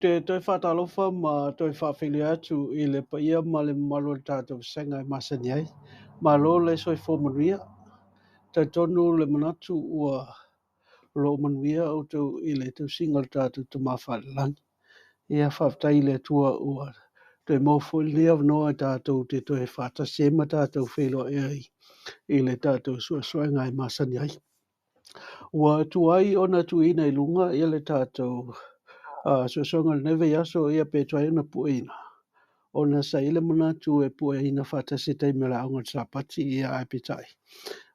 te toe faatalofa ma toe faafeiloai atu i le paia ma le mamalu o le tatou vasega e masani ai. Malo le soifua manuia. Talitonu le manatu ua o lo o manuia outou i le tausiga o le tatou Tama Faalelagi. Ia faafetai i le Atua ua toe maua foi lenei avanoa e tatou te toe faatasi ai ma tatou feiloai ai i le tatou suesuega e masani ai. Ua tuai ona tuuina i luga ia le tatou suesuega o lenei vaiaso ia pe tuai ona pueina ona sa i ai le manatu e pueina faatasi i le taimi o le aoga o le Sapati ia ae peitai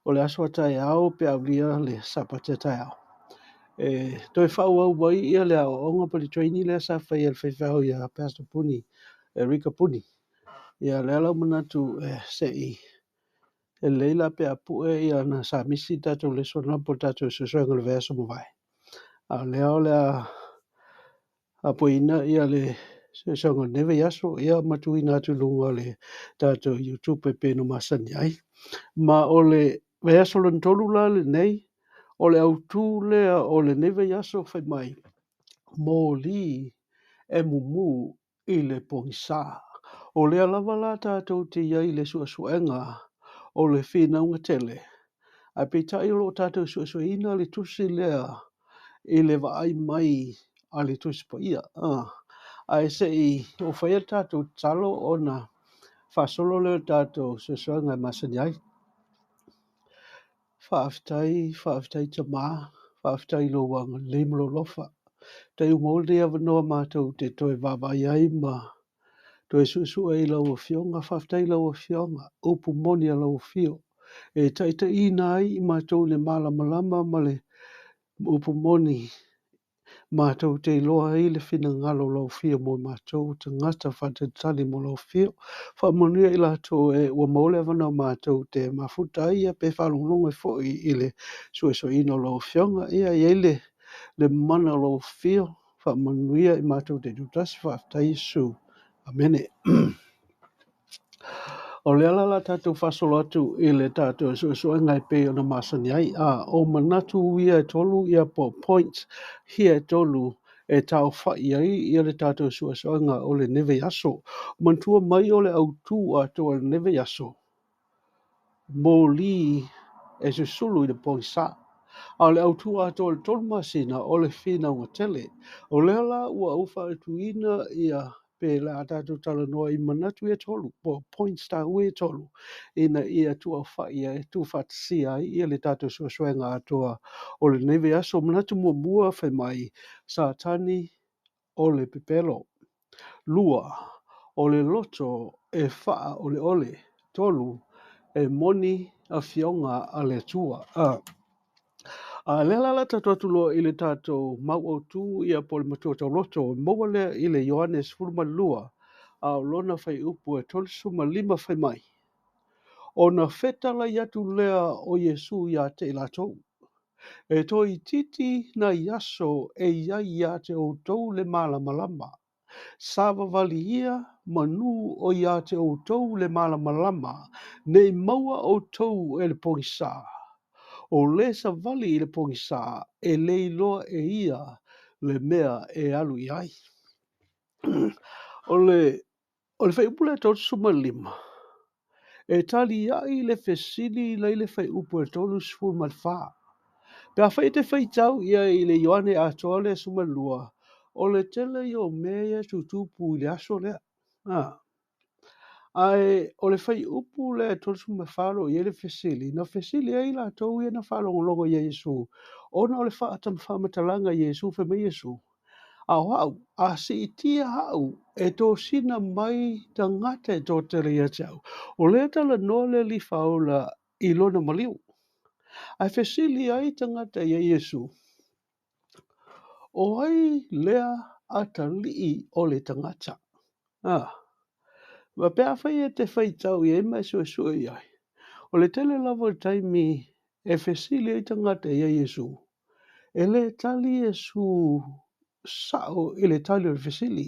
o le aso a taeao pe a aulia le Sapati a taeao e toe faaauau ai ia le aoaoga po o le training lea sa faia e le faifeau ia Pastor Puni, Erika Puni. Ia o lea la ua manatu e se i e lelei la pe a pue ia ona sa misi le tatou lesson po o le tatou suesuega o le vaiaso mavae. A o lea o le a pueina ia le suesuega o lenei vaiaso ia ma tuuina atu i luga o le tatou YouTube e pei ona masani ai. Ma o le vaiaso lona tolu la lenei, o le autu lea o lenei vaiaso fai mai, moli e mumu i le pogisa. O lea lava la tatou te i ai i le suesuega o le finauga tele, ae peitai o lo o tatou suesueina le tusi lea i le vaai mai a le Tusi Paia. Ae se i ou faia le tatou tatalo ona faasolo lea o le tatou suesuega e masani ai. Faafetai, faafetai Tama, faafetai i lou agalelei ma lou alofa. Faafetai ua maua lenei avanoa matou te toe vaavaai ai ma toe suesue i lau Afioga. Faafetai i lau Afioga, upu moni a lau Afio e taitaiina ai i matou i le malamalama ma le upu moni matou te iloa ai le finagalo o lau Afio mo matou tagata faatalitali mo lau Afio. Faamanuia i latou e ua maua le avanoa matou te mafuta ai ia pe faalogologo ai foi i le suesueina o lau Afioga. Ia i ai le mana o lau Afio, faamanuia i matou taitoatasi. Faafetai Iesu. Amene. O lea la o le a tatou faasolo atu i le tatou suesuega e pei ona masani ai. O manatu ia e tolu ia po o points ia e tolu e taaofai ai ia le tatou suesuega o lenei vaiaso. Manatua mai o le autu atoa o lenei vaiaso, moli e susulu i le pogisa. A o le autu atoa o le 3 masina o le finauga tele. O lea la ua ou fautuaina ia pe o le a tatou talanoa i manatu ia e tolu, po o points taua ia e tolu, ina ia tuuaofai ai, tuufaatasia ai ia le tatou suesuega atoa o lenei vaiaso. Manatu muamua fai mai, Satani o le pepelo. Lua, o le loto e faaoleole. Tolu, e moni afioga a le Atua. A lea la o le a tatou alu atu loa i le tatou mau autu ia po o le matua tauloto e maua lea i le Ioane 12, a o lona fuaiupu e 35 fai mai, ona fetalai atu lea o Iesu ia te i latou, e toeitiiti nai aso e i ai ia te outou le malamalama. Savavali ia manu o ia te outou le malamalama, ne i maua outou e le pogisa. O le savali i le pogisa, e le iloa e ia le mea e alu i ai. O le fuaiupu lea e 35, e taliai le fesili la i le fuaiupu e 34. Pe afai e te faitau i ai i le Ioane atoa lea 12, o le tele ia o mea ia e tutupu i le aso lea. Ae o le fuaiupu lea e 34 o lo o i ai le fesili, na fesili ai latou ia na faalogologo ia Iesu, ona o le faamatalaga i Iesu, fai mai Iesu, a o au, a siitia au e tosina mai tagata e toatele ia te au. O lea talanoa le Alii Faaola i lona maliu. Ae fesili ai tagata ia Iesu, o ai lea atalii o le tagata? Ma pe afai e te faitau i ai ma e suesue i ai, o le tele lava o le taimi e fesili ai tagata ia Iesu, e le tali Iesu sao i le tali o le fesili,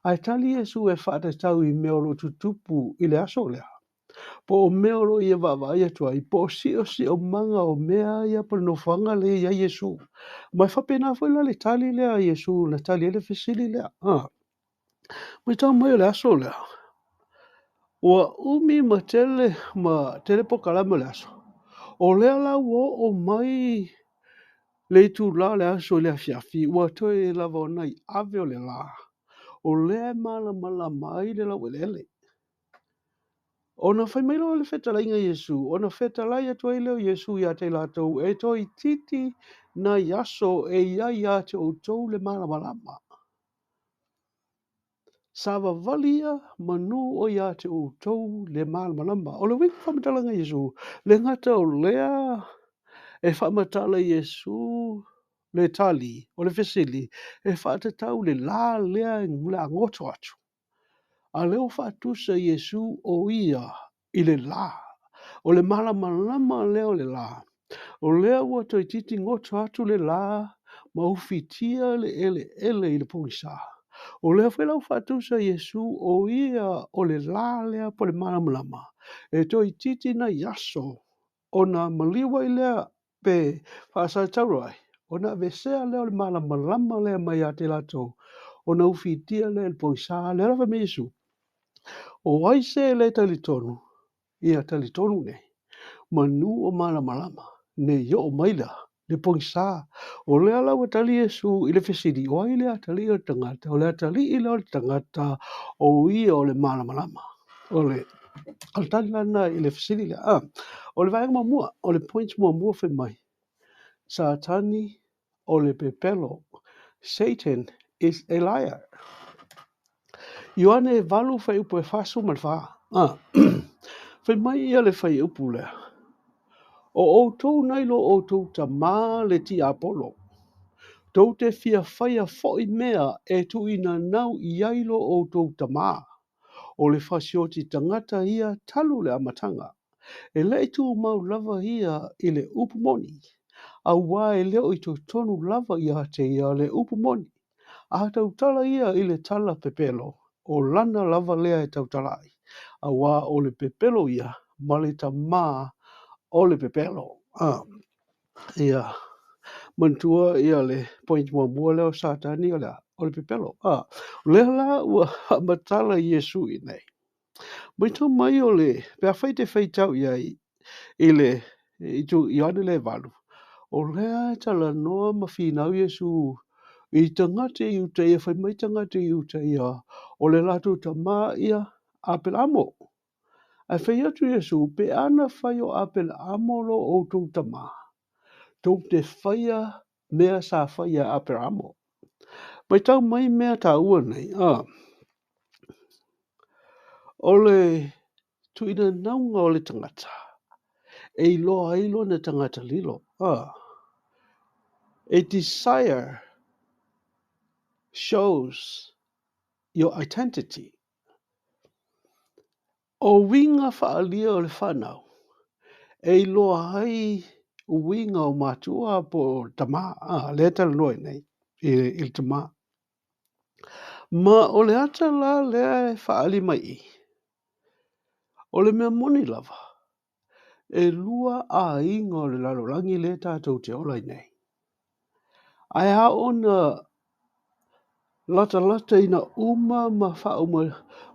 ae tali Iesu e faatatau i mea o lo o tutupu i le aso lea. Po o mea o lo o ia vaavaai atu ai, po o siosiomaga o mea ia po o le nofoaga lea e i ai Iesu. Ma e faapena foi la le tali lea a Iesu na tali ai le fesili lea. A. Matau mai o le aso lea, ua umi ma tele ma tele polokalame o le aso. O lea la ua oo mai le itulā o le aso i le afiafi, ua toe lava o nai ave o le lā, o lea e malamalama ai le laueleele. Ona fai mai loa le fetalaiga a Iesu, ona fetalai atu ai lea o Iesu ia te i latou, e toeitiiti nai aso e i ai ia te outou le malamalama. Savavali ia manu o ia te outou le malamalama. O le uiga o le faamatalaga a Iesu, le gata o lea e faamatala e Iesu le tali o le fesili, e faatatau le lā lea o le a goto atu. A lea ua faatusa Iesu o ia i le lā. O le malamalama lea o le lā. O lea ua toeitiiti goto atu le lā ma ufitia le eleele i le pogisa. O lea foi la ua faatusa Iesu o ia o le lā lea po o le malamalama e toeitiiti nai aso ona maliu ai lea pe faasatauro ai, ona aveesea lea o le malamalama lea mai ia te latou, ona ufitia lea i le pogisa. Lea la fai mai Iesu, o ai se e le talitonu, ia talitonu nei, manu o malamalama, nei oo mai la le pogisa. O lea la ua tali Iesu i le fesili, o ai le atalii o le tagata? O le atalii lea o le tagata, o ia o le malamalama. O le tali la lena i le fesili lea. Ah, o le vaega muamua, o le point muamua fai mai, Satani o le pepelo. Satan is a liar. Ioane 8 fuaiupu e 44. Ah, fai mai ia le fuaiupu lea, o outou nai lo outou tamā le tiapolo, tou te fia faia foi mea e tuuinanau i ai lo outou tamā. O le fasioti tagata ia talu le amataga. E le i tumau lava ia i le upu moni, auā e le o i totonu lava ia te ia le upu moni. A tautala ia i le tala pepelo, o lana lava lea e tautala ai, auā o le pepelo ia ma le tamā o le pepelo. Ah, ia, manatua ia le point muamua lea o Satani o le a? O le pepelo. Ah, o lea la ua faamatala Iesu i nei. Matau mai o le, pe afai te faitau i ai i le itu Ioane le 8, o lea e talanoa ma finau Iesu i tagata i Iutaia, fai mai tagata i Iutaia, o le latou tamā ia Apelaamo. Ae fai atu Iesu, pe ana fai o Apelaamo lo outou tamā, tou te faia mea sa faia Apelaamo. Matau mai mea tāua nei. Ah, o le tuuinanauga o le tagata, e iloa ai lona tagata lilo. Ah, a desire shows your identity. O uiga faaalia o le whanau, e iloa ai uiga o matua po o tamā, ah, lea talanoa nei i le tamā. Ma o le ata la lea e faaali mai i, o le mea moni lava, e lua aiga o le lalolagi lea tātou te ola ai nei. Ae a ona latalata ina uma ma faauma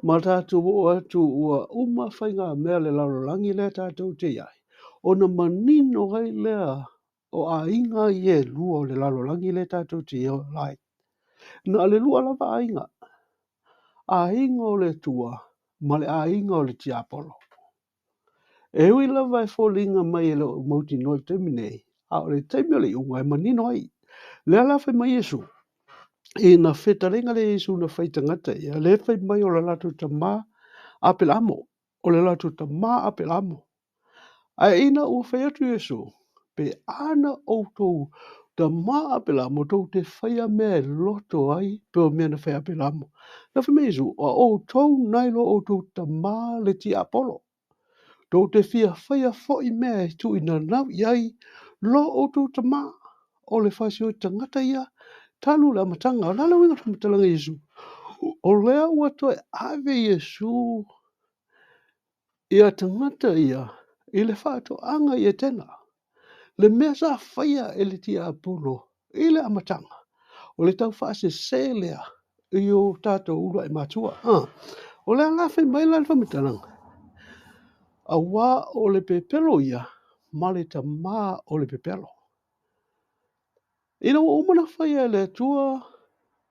ma tātou oo atu ua uma faiga mea le lalolagi lea tātou te i ai, ona manino ai lea o aiga ia e lua o le lalolagi lea tātou te ola ai. Na o le lua lava aiga, aiga o le Atua ma le aiga o le tiapolo. E ui lava e foliga mai e le o mautinoa i le taimi nei, a o le taimi o le iuga e manino ai. Lea la fai mai Iesu, ina fetalaiga le Iesu na fai tagata ia, le fai mai o le latou tamā Apelaamo, o le latou tamā Apelaamo. Ae ina ua fai atu Iesu, pe ana outou tamā Apelaamo, tou te faia mea e loto ai, pe o mea na fai Apelaamo. Na fai mai Iesu, o outou nai lo outou tamā le tiapolo. Tou te fia faia foi mea e tuuinanau i ai lo outou tamā. O le fasioti tagata ia, talu le amataga. O le a le uiga o le faamatalaga a Iesu? O lea ua toe ave Iesu Ia tagata ia i le faatoaga i Etena. Le mea sa faia e le tiapolo i le amataga, o le taufaasese lea i o tatou uluai matua. O le a la fai mai la le faamatalaga, auā o le pepelo ia ma le tamā o le pepelo. Ina ua uma ona faia e le Atua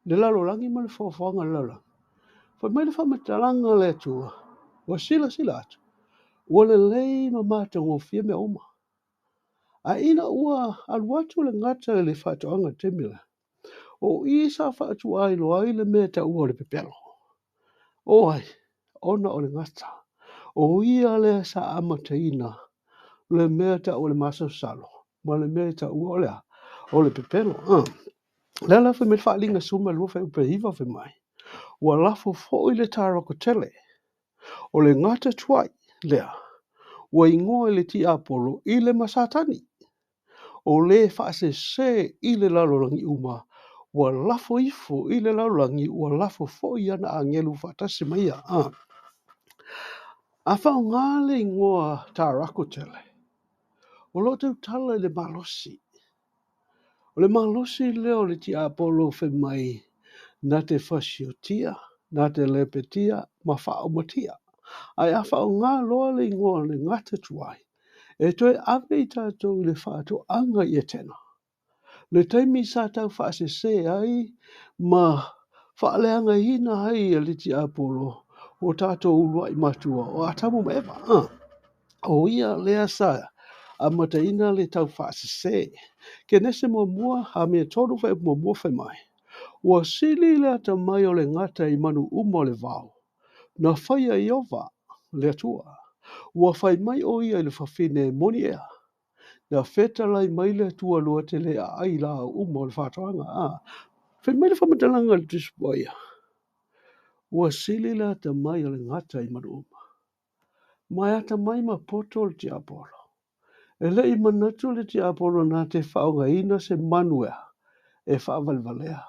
le lalolagi ma le foafoaga o le lalolagi, fai mai le faamatalaga a le Atua, ua silasila atu, ua lelei ma matagofie mea uma. Ae ina ua alu atu le gata i le faatoaga i le taimi lea, o i sa faatuailoa ai le mea e taua o le pepelo. O ai? Ona o le gata. O ia lea sa amataina le mea e taua o le masalosalo ma le mea e taua o le a? O le pepelo. O le a la fai mai le Faaaliga 12 fuaiupu e 9 fai mai, ua lafo foi le taroko tele, o le gata tuai lea ua igoa e le tiapolo i le ma Satani, o le faasese i le lalolagi uma, ua lafo ifo i le lalolagi, ua lafo foi ana agelu faatasi ma ia. A faaaoga le igoa tarako tele, o lo o tautala i le malosi. O le malosi lea o le tiapolo fai mai na te fasiotia, na te lepetia ma faaumatia. Ae a faaaoga loa le igoa o le gata tuai, e toe ave i tatou i le faatoaga i Etena. Le taimi sa tau faasese ai ma faaleagaina ai e le tiapolo o tatou uluai matua o Atamu ma Eva. O ia lea sa amataina le tau faasese. Kenese muamua, amia 3 fuaiupu muamua fai mai, ua sili le atamai o le gata i manu uma o le vao, na faia e Ieova, le Atua. Ua fai mai o ia i le fafine, moni ea, na fetalai mai le Atua lua te le aai laau uma o le faatoaga. Fai mai le faamatalaga a le Tusi Paia, ua sili le atamai o le gata i manu uma. Ma e atamai ma poto le tiapolo. E le i manatu le tiapolo na te faaaogaina se manu ea e faavalevalea.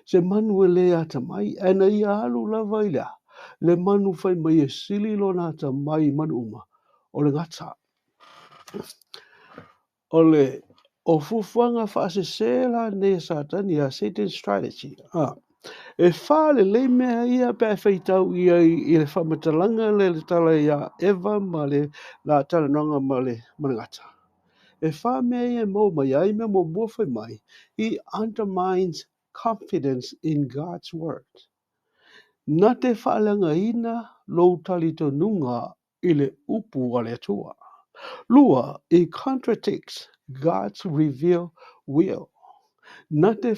Se manu e le atamai, ae na ia alu lava i le a, le manu fai mai e sili lona atamai i manu uma, o le gata. O le o fuafuaga faasese la nei a Satani, a Satan's strategy. E wha lelei mea ia pe a faitau i ai i le faamatalaga lea le tala ia Eva ma le la talanoaga ma le gata. E wha mea ia e maua mai ai, mea muamua fai mai, he undermines confidence in God's word. Na te faaleagaina lou talitonuga i le upu a le Atua. Lua, he contradicts God's revealed will. Na te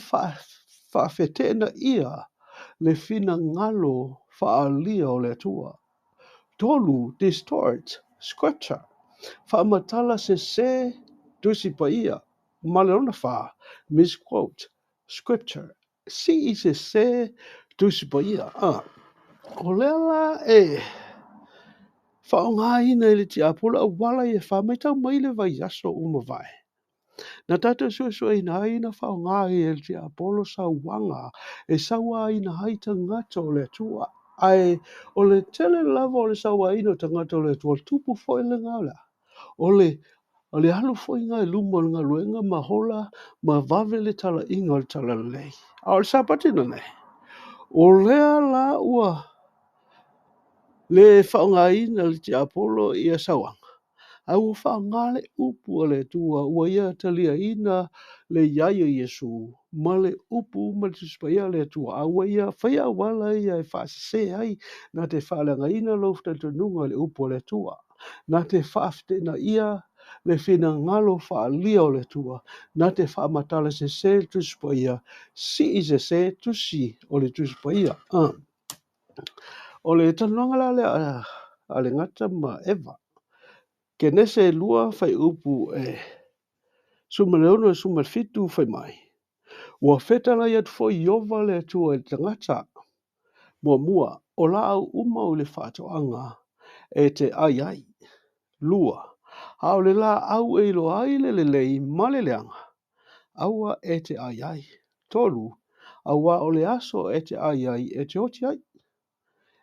faafeteena ia le finagalo faaalia o le Atua. Tolu, distorts scripture. Faamatala sese Tusi Paia. Ma le lona wha, misquote scripture. Sii sese Tusi Paia. O lea la e faaaogaina e le tiapolo auala ia e wha mai tau mai le vaiaso ua mavae. Na tātou suesueina ai na faaaoga ai e le tiapolo sauaga e sauaina ai tagata o le Atua. Ae o le tele lava o le sauaina o tagata o le Atua, tupu foi le ngā o le a. O le alu foi ngā i luma o le galuega ma hola ma vave le talaiga o le talalelei. A o le Sapati lenei, o lea la ua le faaaogaina le tiapolo ia sauaga, ae ua faaaoga le upu a le Atua, ua ia taliaina le iai o Iesu ma le upu ma le Tusi Paia a le Atua, a ua ia faia auala ia e faasese ai na te faaleagaina lou talitonuga i le upu a le Atua, na te faafeteena ia le finagalo faaalia o le Atua, na te faamatala sese le Tusi Paia, sii sese tusi o le Tusi Paia. O le talanoaga la lea a le gata ma Eva, Kenese 2 fuaiupu e 16 17 fai mai, ua fetalai atu foi Ieova le Atua i le tagata. Muamua, o laau uma o le faatoaga e te ai ai. Lua, a o le laau e iloa ai le lelei ma le leaga, aua e te ai ai. Tolu, auā o le aso e te ai ai e te oti ai.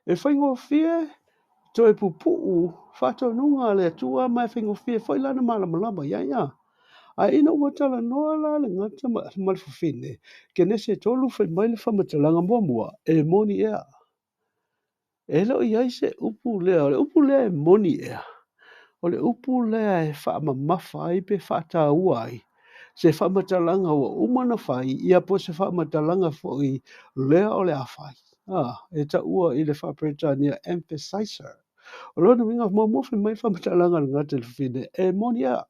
E faigofie Toe pupuu faatonuga a le Atua ma e faigofie foi lana malamalama i ai. Ae ina ua talanoa la le gata ma le fafine, Kenese 3 fai mai le faamatalaga muamua, e moni ea. E le o i ai se upu lea, o le upu lea e moni ea, o le upu lea e faamamafa ai pe faataua ai se faamatalaga ua uma ona fai, ia po o se faamatalaga foi lea o le a fai. E taua i le faa-Peretania emphasizer. O lona uiga, muamua fai mai le faamatalaga a le gata i le fafine, e moni ea.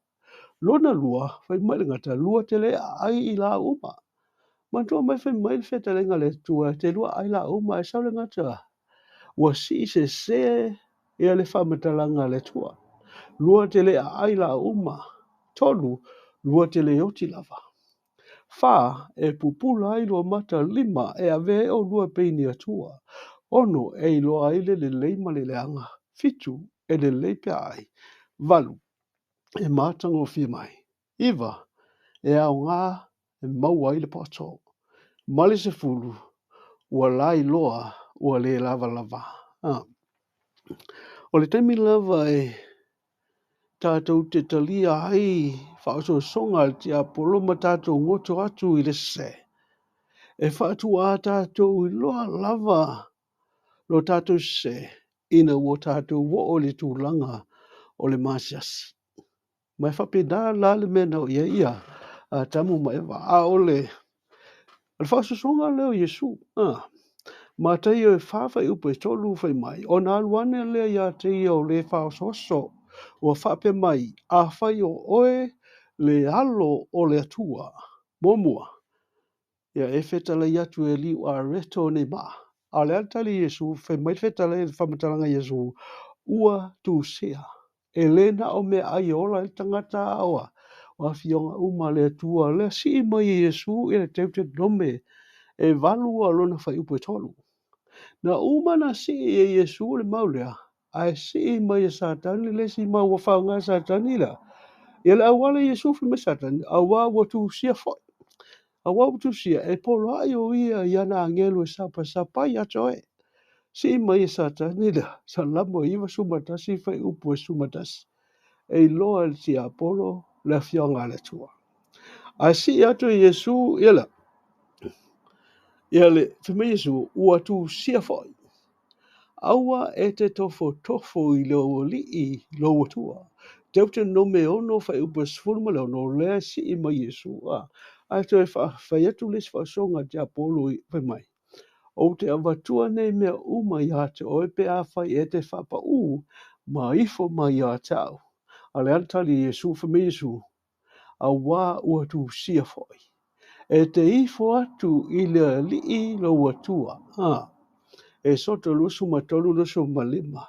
Lona lua, fai mai le gata, lua te le aai i laau uma. Manatua mai fai mai le fetalaiga a le Atua, e te lua aai laau uma, ae sau le gata, ua sii sese ia le faamatalaga a le Atua. Lua te le aai laau uma. Tolu, lua te le oti lava. Fa, e pupula ai lua mata. Lima, e avea ai oulua e pei ni Atua. Ono, e iloa ai le lelei ma le leaga. Fitu, e lelei pe aai. Valu, e matagofie mai. Iva, e aoga e maua ai le poto. Ma le 10, ua lailoa, ua le lavalava. O le taimi lava e tātou te talia ai faaosoosoga a le tiapolo ma tātou goto atu i le sese, e faatua tātou iloa lava lo tātou sese ina ua tātou oo i le tulaga o le masiasi. Ma e faapena la le mea na oo i ai ia Atamu ma Eva. A o le faaosoosoga lea o Iesu. Mataio e 4 fuaiupu e 3 fai mai, ona alu ane lea ia te ia o le faaosooso, ua faapea mai, afai o oe le alo o le Atua. Muamua, ia e fetalai atu e liu areto nei maa. A o le a le tali Iesu, fai mai le fetalai le faamatalaga Iesu, ua tusia, e le na o mea ai e ola ai le tagata aoa, o afioga uma le Atua, lea sii mai e Iesu i le Deuteronome e 8 a lona fuaiupu e 3. Na uma na sii e Iesu le mau lea, ae sii mai e Satani le isi mau ua faaaoga e Satani lea. Ia le auala Iesu fai mai Satani, auā ua tusia foi. Auā ua tusia e poloai o ia i ana agelu e sapasapa ia te oe. Sii mai e Satani lea, Salamo 91 fuaiupu e 11. E iloa e le tiapolo le afioga a le Atua. Ae sii atu e Iesu ia lea. Ia le fai mai Iesu, ua tusia foi. Aua e te tofotofo i le alii lou Atua. Deuteronome 6 fuaiupu e 16 lea sii mai Iesu. Ae toe fai atu le isi faasoga tiapolo fai mai. Ou te avatua nei mea uma ia te oe pe afai e te faapau ma ifo mai ia te au. A le tali Iesu fai mai Iesu, auā ua tusia foi. E te ifo atu i le alii lou Atua. E soto 23 25.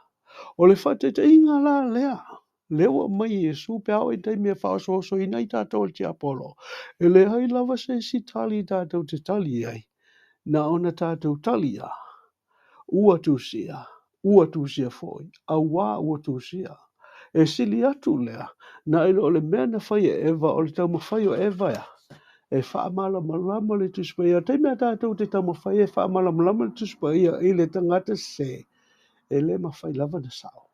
O le faataitaiga la lea, lea ua mai Iesu pe a oo i taimi e faaosoosoina ai tātou e le tiapolo. E leai lava se isi tali tātou te tali ai, na ona tātou tali ia. Ua tusia foi, auā ua tusia. E sili atu lea, na i lo o le mea na fai e Eva, o le taumafai o Eva ia. E faamalamalama le Tusi Paia. Taimi a tātou te taumafai e faamalamalama le Tusi Paia i le tagata sese, e le mafai lava na sao.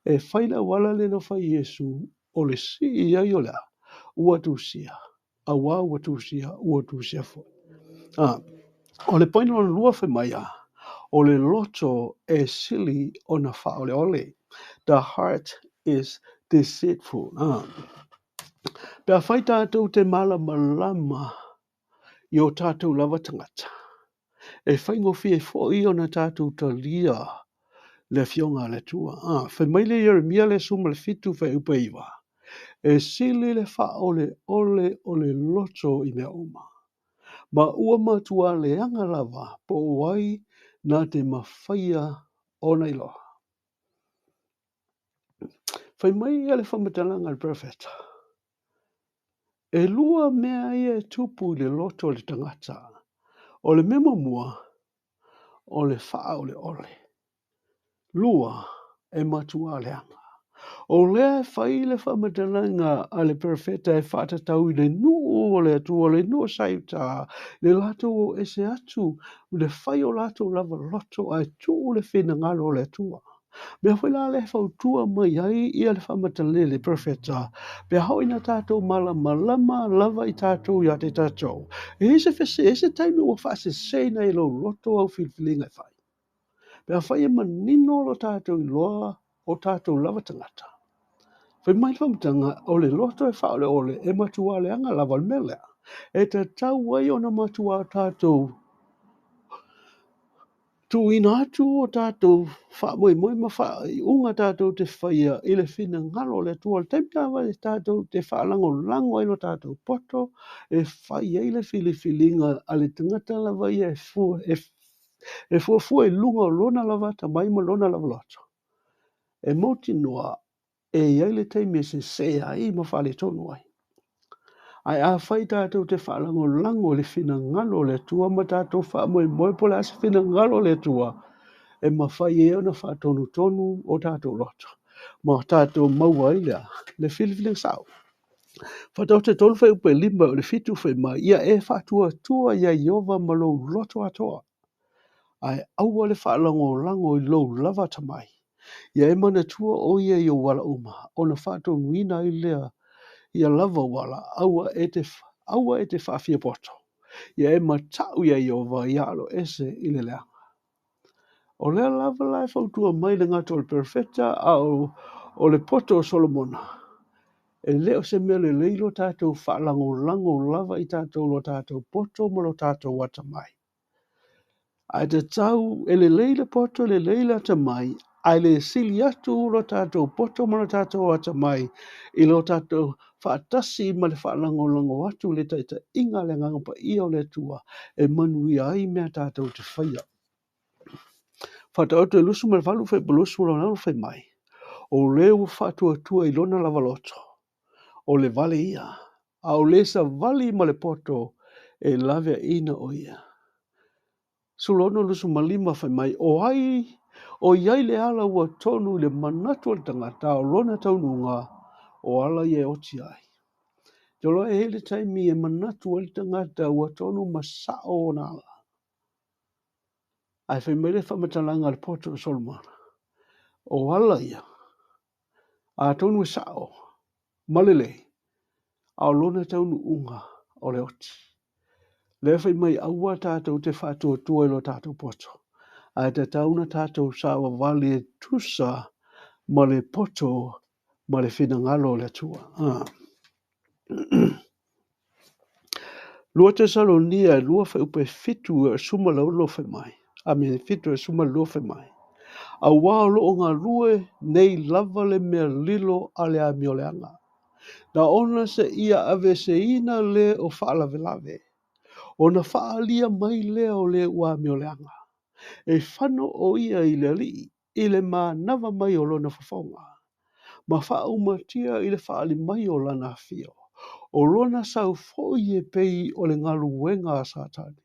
E fai le auala le na fai Iesu, o le sii ai o lea, ua tusia, auā ua tusia, ua tusia foi. O le point lona lua fai mai ia, o le loto e sili ona faaoleole. The heart is deceitful. Pe afai tātou te malamalama i o tātou lava tagata, e faigofie foi ona tātou talia le afioga a le Atua. Fai mai le Ieremia le 17 fuaiupu e 9. E sili le faaoleole o le loto i mea uma. Ma ua matua leaga lava po o ai na te mafaia ona iloa. Fai mai ia le faamatalaga a le profeta. E lua mea ia e tupu i le loto o le tagata. O le mea muamua, o le faaoleole. Lua, e matua leaga. O lea e fai le faamatalaga a le profeta e faatatau i le nuu o le Atua, le nuu o Saiuta, le latou o ese atu, le fai o latou lava loto ae tuu le finagalo o le Atua. Mea foi la lea e fautua mai ai ia le faamatalaga le perofeta, pe a oo ina tatou malamalama lava i tatou ia te tatou, e i ai se fese, e i ai se taimi ua faaseseina ai e lou loto au filifiliga e fai. Pe afai e manino lo tatou iloa o tatou lava tagata. Fai mai le faamatalaga, o le loto e faaoleole e matua leaga lava. O le mea lea, e tatau ai ona matua tatou tuuina atu o tatou faamoemoe ma faaiuga tatou te faia i le finagalo o le Atua. O le taimi lava e tatou te faalagolago ai lo tatou poto e fai ai le filifiliga a le tagata lava ia e fuafua i luga o lona lava atamai ma lona lava loto. E mautinoa e i ai le taimi e sese ai ma faaletonu ai. Ae afai tatou te faalagolago i le finagalo o le Atua ma tatou faamoemoe po o le a se finagalo o le Atua, e mafai ai ona faatonutonu o tatou loto ma tatou maua ai lea le filifiliga sao. Faataoto e 3 fuaiupu e 5 e oo i le 7 fai mai, Ia e faatuatua iā Ieova ma lou loto atoa, ae aua le faalagolago i lou lava atamai. Ia e manatua ʻo ia i ou ala uma, ona faatonuina ai lea ia lava ou ala, aua e te faafiapoto. Ia e mataʻu iā Ieova, ia aloese i le leaga. O lea lava la e fautua mai e le gata o le perofeta, a o le poto o Solomona, e le o se mea lelei lo tatou faalagolago lava i tatou lo tatou poto ma lo tatou atamai. Ae tatau, e lelei le poto, e lelei le atamai, ae le sili atu lo tatou poto ma lo tatou atamai i lo tatou faatasi ma le faalagolago atu i le taitaiga a le Agaga Paia o le Atua e manuia ai mea tatou te faia. Faataoto e 28 fuaiupu 26 fai mai, O le ua faatuatua i lona lava loto, o le vale ia, a o le savali ma le poto, e laveaiina o ia. 16 25 fai mai, O ai, o i ai le ala ua tonu i le manatu o le tagata, a o lona taunuuga, o ala ia e oti ai. Te iloa e i ai le taimi e manatu ai le tagata ua tonu ma sao ona ala. Ae fai mai le faamatalaga a le poto o Solomona, o ala ia, atonu e sao ma lelei, a o lona taunuuga o le oti. Lea fai mai aua tatou te faatuatua i lo tatou poto, ae tatau ona tatou savavali e tusa ma le poto ma le finagalo o le Atua. 2 Tesalonia e 2 fuaiupu e 7 e 16 fai mai, a me 7 e 12 fai mai, Auā o lo o galue nei lava le mea lilo a le amioleaga, na ona seia aveeseina le o faalavelave, ona faaalia mai lea o le ua amioleaga. E fano ʻo ia i le Alii i le manava mai o lona fofoga, ma faaumatia i le faaali mai o lana afio. O lona sau foi e pei o le galuega a Satani,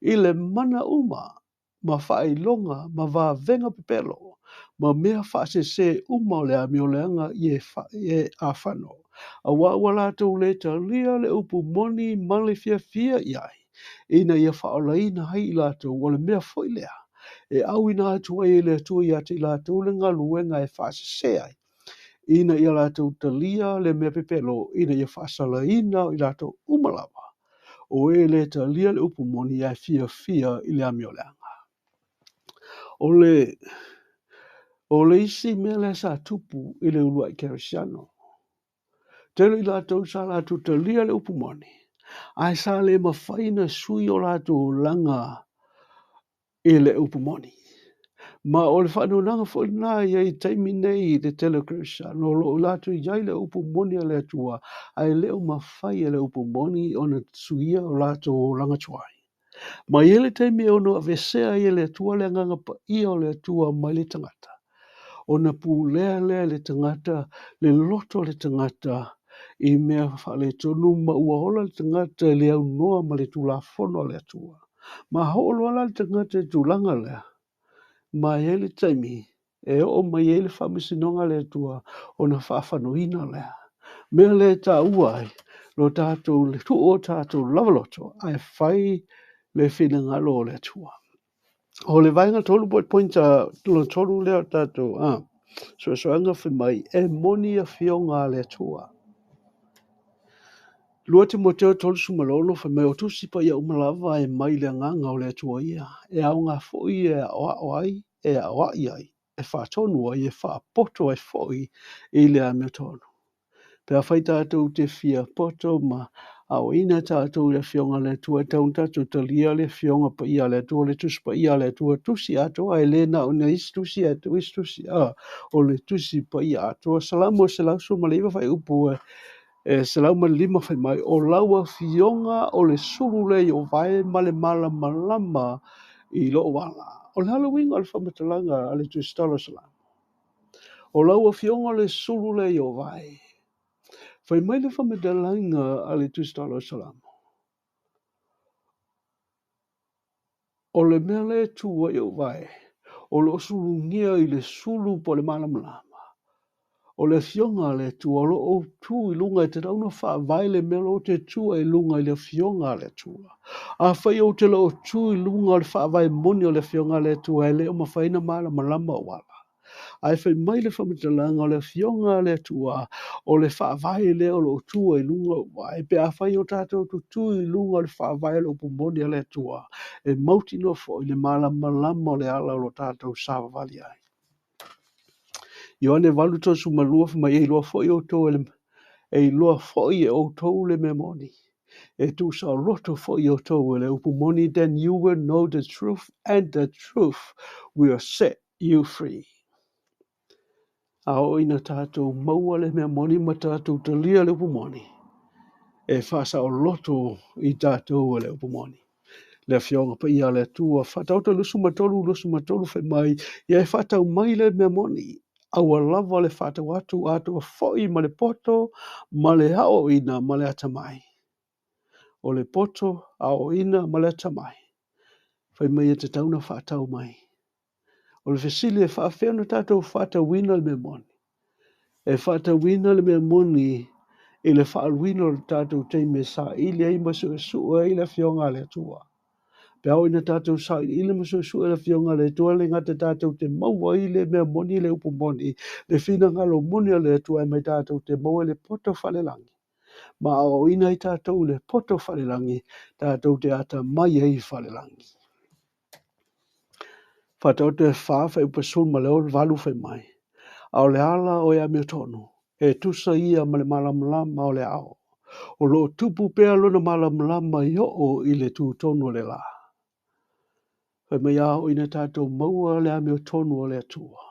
i le mana uma ma faailoga ma vavega pepelo, ma mea faasese uma o le amioleaga i e afano, auā ua latou lē talia le upu moni ma le fiafia i ai, ina ia faaolaina ai i latou. O le mea foi lea e auina atu ai e le Atua ia te i latou le galuega e faasese ai, ina ia latou talia le mea pepelo, ina ia faasalaina i latou uma lava o e lē talia le upu moni ae fiafia i le amioleaga. O le isi mea lea sa tupu i le uluai Kerisiano, tele i latou sa latou talia le upu moni, ae sa le mafai ona sui o latou olaga i le upu moni. Ma o le faanoanoaga foi lena e i ai i taimi nei i le tele o Kerisiano, o lo o latou i ai le upu moni a le Atua, ae le o mafai e le upu moni ona suia o latou olaga tuai. Ma e i ai le taimi e ono aveesea ai e le Atua le Agaga Paia o le Atua mai le tagata, ona pulea lea e le tagata le loto o le tagata i mea faaletonu ma ua ola le tagata e le aunoa ma le Tulafono a le Atua. Ma oo loa la le tagata i le tulaga lea, ma e i ai le taimi e oo mai ai le faamasinoga a le Atua ona faafanoina lea. Mea lea e taua ai lo tatou tuu o tatou lava loto ae fai le finagalo o le Atua. O le vaega tolu po o le point lona tolu lea o le tatou suesuega fai mai e moni afioga a le Atua. 2 Timoteo 3:16 fai mai o Tusi Paia uma lava e mai le agaga o le Atua ia, e aoga foi e aoao ai, e aoai ai, e faatonu ai, e faapoto ai foi i le amiotonu. Pe afai tatou te fia poto ma aoaina tatou i le Afioga a le Atua, e tatau ona tatou talia le Afioga Paia a le Atua, le Tusi Paia a le Atua, Tusi atoa, e le na o isi Tusi ae tuu isi Tusi, o le Tusi Paia atoa. Salamo 119 fuaiupu e 105 fai mai, o lau Afioga o le sulu lea i ou vae ma le malamalama i lou ala. O le a le uiga o le faamatalaga a le Tusitala o Salamo? O lau Afioga o le sulu lea i ou vae. Fai mai le faamatalaga a le Tusitala o Salamo, o le mea lea e tu ai ou vae, o lo o sulugia i le sulu po o le malamalama. O le Afioga a le Atua o lo o tu i luga e tatau ona faavae le mea o te tu ai i luga i le Afioga a le Atua. Afai ou te le o tu i luga o le faavae moni o le Afioga a le Atua, e le o mafai ona malamalama ou ala. Ae fai mai le faamatalaga o le Afioga a le Atua, o le faavae lea o lo o tu ai i luga o vae, pe afai o tatou tutu i luga o le faavae o le upu moni a le Atua, e mautinoa foi le malamalama o le ala o lo tatou savavali ai. Ioane 8:32 fai mai, e iloa foi outou e iloa foi e outou le mea moni. E tuusaoloto foi outou e le upu moni, then you will know the truth and the truth will set you free. A oo ina tatou maua le mea moni ma tatou talia le upu moni, e faasaoloto i tatou e le upu moni. Le Afioga Paia a le Atua, Faataoto 23:23 fai mai, ia e faatau mai le mea moni, aua lava le faatau atu atoa foi ma le poto ma le aoaoina ma le atamai. O le poto, aoaoina ma le atamai. Fai mai e tatau ona faatau mai. O le fesili e faafefea ona tatou faatauina le mea moni. E faatauina le mea moni i le faaluina o le tatou taimi e saili ai ma suesue ai le Afioga a le Atua. Pe a oo ina tatou sailiili ma suesue le Afioga a le Atua, le gata tatou te maua ai le mea moni, le upu moni, le finagalo moni o le Atua, e mai tatou te maua le poto faalelagi. Ma aoaoina ai tatou le poto faalelagi, tatou te atamai ai faalelagi. Faataoto e 4 fuaiupu 18 fai mai, a o le ala o e amiotonu, e tusa ia ma le malamalama o le ao. O lo o tupu pea lona malamalama i oo i le tutonu o le la. Fai mai a oo ina tatou maua le amiotonu o le Atua.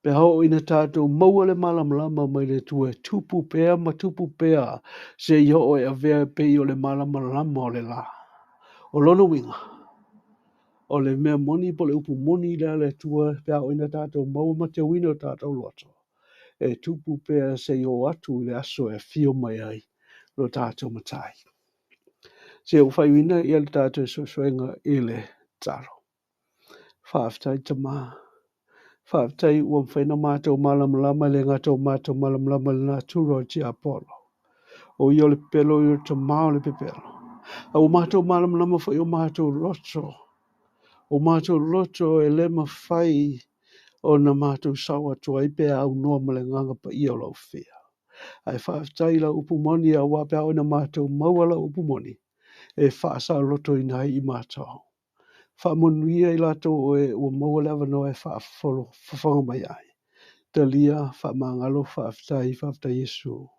Pe a oo ina tatou maua le malamalama mai le Atua e tupu pea ma tupu pea seia oo e avea pei o le malamalama o le la. O lona uiga, o le mea moni po o le upu moni lea le Atua pe a oo ina tatou maua ma teuina o tatou loto, e tupu pea seia oo atu i le aso e afio mai ai lo tatou Matai. Seia ou faaiuina ia le tatou suesuega i le tatalo. Faafetai Tama. Faafetai ua mafai ona matou malamalama e le gata o matou malamalama i le natura o le tiapolo. O ia o le pepelo, o ia o le tama o le pepelo. A ua matou malamalama foi o matou loto. O matou loto e le mafai ona matou sao atu ai pe aunoa ma le agaga paia o lau fia. Ae faafetai lau upu moni aua pe a oo ina matou maua lau upu moni, e faasaolotoina ai i matou. Faamanuia i latou e ua maua le avanoa e faafofoga mai ai. Talia, faamagalo, faafetai, faafetai Iesu.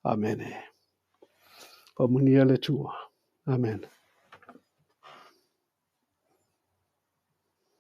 Amene. Faamanuia le Atua. Amen.